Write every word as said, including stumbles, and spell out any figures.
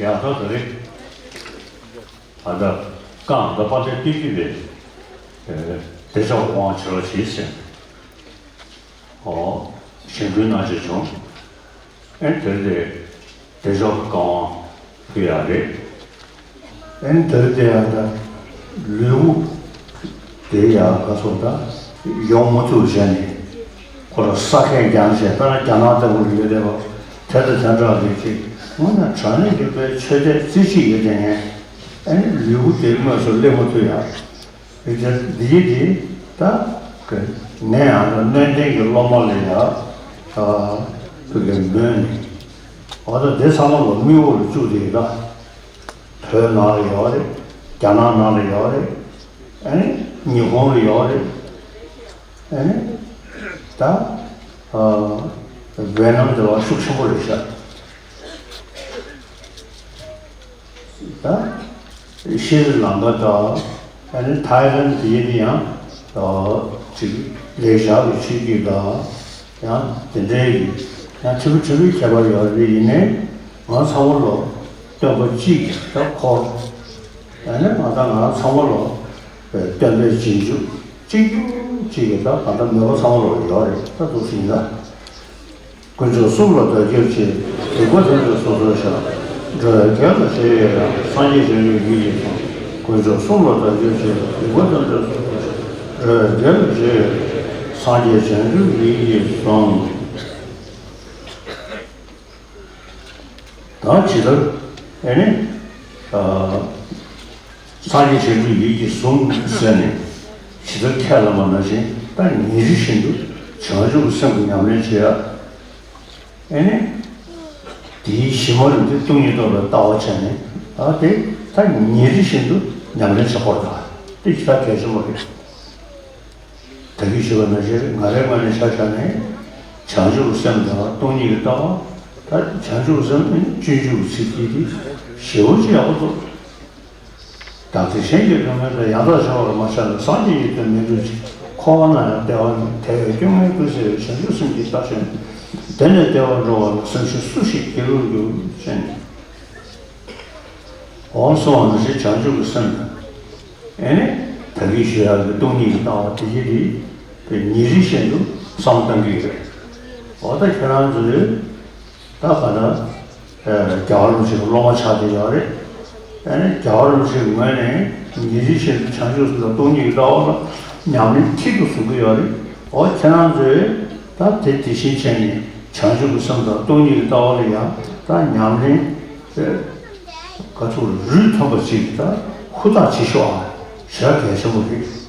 ཡང་ད་ད་རེས་ད་ལྟ་རྐང་ད་པ་ཏའི་བསྟན་བཅོས་པའི་བདེ་མཆོག་དབང་བྱེད་རོགས་གྱིས་ཟེར། ཨོ། གཞེན་སྐུལ་གནང་བྱས་བྱུང་། ཨེ་དེར་དེ་བདེ་མཆོག་གི་བཀའ་དབང་ཕུལ་ཡག་རེད། ཨེ་དེར་དེ་ཡང་ད་ལུས་པོ་དེ་ཡང་ག་སོགས་ད་ཡོང་མ་ཐུབ་བྱས་ནས་ཁོ་ར་ས་ཁད་རྒྱང་བྱས་ད་རྒྱ་ནག་ལྟ་བུ་ཡོད་དེ་བ་དེ་དང་དེ་འདྲ་རེད་ཅིག་དངོས་གནས་དྲང་གནས་ཀྱི་དཔེ་ཆོས་དད་རྩེ་གཅིག་ཡོད་དེ་ངས་ཨེ་ལུས་པོ་དེ་དངོས་སུ་སླེབས་མ་ཐུབ་ཡག་འདི་ཡིན་དེ་ད་ངས་ཡང་ན་སྣོད་ལྡན་གྱི་སློབ་མ་ལ་ཡང་ཕ་གི་མོས་ནས་འོ་ད་དེ་ཚང་མ་ལ་མིག་འོག་ལ་བཅུག་དེ་ཡིན་ད་བོད་ནང་ལ་ཡོད་རེད། རྒྱ་ནག་ནང་ལ་ཡོད་རེད། ཨ་ནི་ཉི་ཧོང་ལ་ཡོད་རེད། ཨ་ནི་ད་ཝེ་ནམ་དེ་བ་ཤུགས་ཆེན་པོ་རེད་ཤག་ད་ཤྲི་ལང་ཀ་དང་ཨ་ནི་ཐའི་ལན་དེ་ཡིན་ཡང་ཅིག་ལེགས་སྦྱར་གྱི་ཆོས་བརྒྱུད་དང་ཡང་དེ་འདྲའི་ཡང་ཕྲན་བུ་ཕྲན་བུའི་ཁྱད་པར་ཡོད་རེད། ཡིན་ནའི་ང་ཚང་མ་ལོ་སྟོན་པ་གཅིག་གི་ད་འཁོར་ཨ་ནི་ང་ད་ང་ཚང་མ་ལོ་སྟོན་པའི་རྗེས་འཇུག་གཅིག་གྱུར་གཅིག་གི་ད་ང་ད་མོས་པ་ཚང་མ་ལོ་ཡོད་རེད། ད་འདུག་ཟིན་ད། དཀོན་མཆོག་གསུམ་ལ་བདག་གྱུར་ཅིག་རིག་པ་ཐམས་ཅད་སོ་སོར་ཤར། འགྲོ་བའི་དོན་ལ་ཞེན་ཡོད་ན། སངས་རྒྱས་བྱང་ཆུབ་ཡིད་ཀྱིས་ཟུངས། དཀོན་མཆོག་གསུམ་ལ་བདག་གྱུར་ཅིག་རིག་པ་ཐམས་ཅད་སོ་སོར་ཤར། འགྲོ་བའི་དོན་ལ་ཞེན་ཡོད་ན། སངས་རྒྱས་བྱང་ཆུབ་ཡིད་ཀྱིས་ཟུངས། ད་ཇི་ལྟར་ཨེ་ནི། སངས་རྒྱས་བྱང་ཆུབ་ཡིད་ཀྱིས་ཟུངས་ཟེར་ནས་ཇི་ལྟར་ཁས་བླངས་པ་ནང་བཞིན་ད་ཉིན་རེ་བཞིན་དུ་བྱང་ཆུབ་ཀྱི་སེམས་ཀྱི་ཉམས་ལེན་བྱེད་ཡ། ཨེ་ནི། དེའི་གཞི་མ་རུ་དེ་སྟོང་ཉིད་རྟོགས་པའི་ལྟ་བ་བྱས་ནས་ད་དེ་ད་ཉིན་རེ་བཞིན་དུ་ཉམས་ལེན་བྱེད་དགོས་ད་དེ་ཇི་ལྟར་གལ་ཆེན་པོ་རེད། ད་གིན་ཞུས་པ་ནང་བཞིན་ང་རའི་ངོས་ནས་ཆ་བཞག་ནས་བྱང་ཆུབ་ཀྱི་སེམས་དང་སྟོང་ཉིད་ཀྱི་ལྟ་བ། ད་བྱང་ཆུབ་ཀྱི་སེམས་ནི་སྤྱོད་འཇུག་གི་ཚིག་གིས་དེ་ཞེ་པོ་ཅིག་ཡག་པོ་འདུག་བདག་ཚེ་གཞན་གྱི་སྡུག་བསྔལ་དང་། ཡང་དག་བྱ་བར་མ་བྱས་ན། སངས་རྒྱས་ཀྱི་དོན་མི་འགྲུབ་ཅིང་། འཁོར་བ་ན་ཡང་བདེ་བ་མེད། དེ་བས་སྐྱོ་ངལ་ཀུན་སེལ་བའི། བྱང་ཆུབ་སེམས་ཀྱི་རྟ་ཞོན་ནས། དེ་ནས་བདེ་བར་འགྲོ་བ་ན། སེམས་ཤིང་སུ་ཞིག་སྐྱེ་རུང་འགྱུར། ཅེས་ནས། འོ་གསུངས་པ་ནང་བཞིན་བྱང་ཆུབ་ཀྱི་སེམས་དང་། ཨེ་ནི། ད་གིན་ཞུ་ཡག་གི་སྟོང་ཉིད་ཀྱི་ལྟ་བ་དེ་ཡིན་དེ། དེ་ཉིན་རེ་བཞིན་དུ་བསམ་བློ་གཏང་གི་ཡོད་རེད། འོ་ད་ཁྱེད་རང་ཚོས་ད་ག་ད། རྒྱལ་བ་རིན་པོ་ཆེ་གི་སློབ་མ་ཆགས་བསྡད་ཡོད་རེད། ཨེ་ནི་རྒྱལ་བ་རིན་པོ་ཆེའི་ངོས་ནས་ཉིན་རེ་བཞིན་དུ་བྱང་ཆུབ་སེམས་དང་སྟོང་ཉིད་ཀྱི་ལྟ་བ་ལ་ཉམས་ལེན་མཐིལ་དུ་བཟུང་གི་ཡོད་རེད། འོ་ཁྱེད་རང་ཚོས་ད་དེ་དེ་བཞིན་བྱས་ནས་བྱང་ཆུབ་ཀྱི་སེམས་དང་སྟོང་ཉིད་ཀྱི་ལྟ་བ་ལ་ཡང་ད་ཉམས་ལེན་ག་ཚོད་རུས་ཐོན་པ་ཅིག་ད་ཧུར་ཐག་བྱེད་ཤོག་ཨ། ཞེ་དྲག་གལ་ཆེན་པོ་རེད།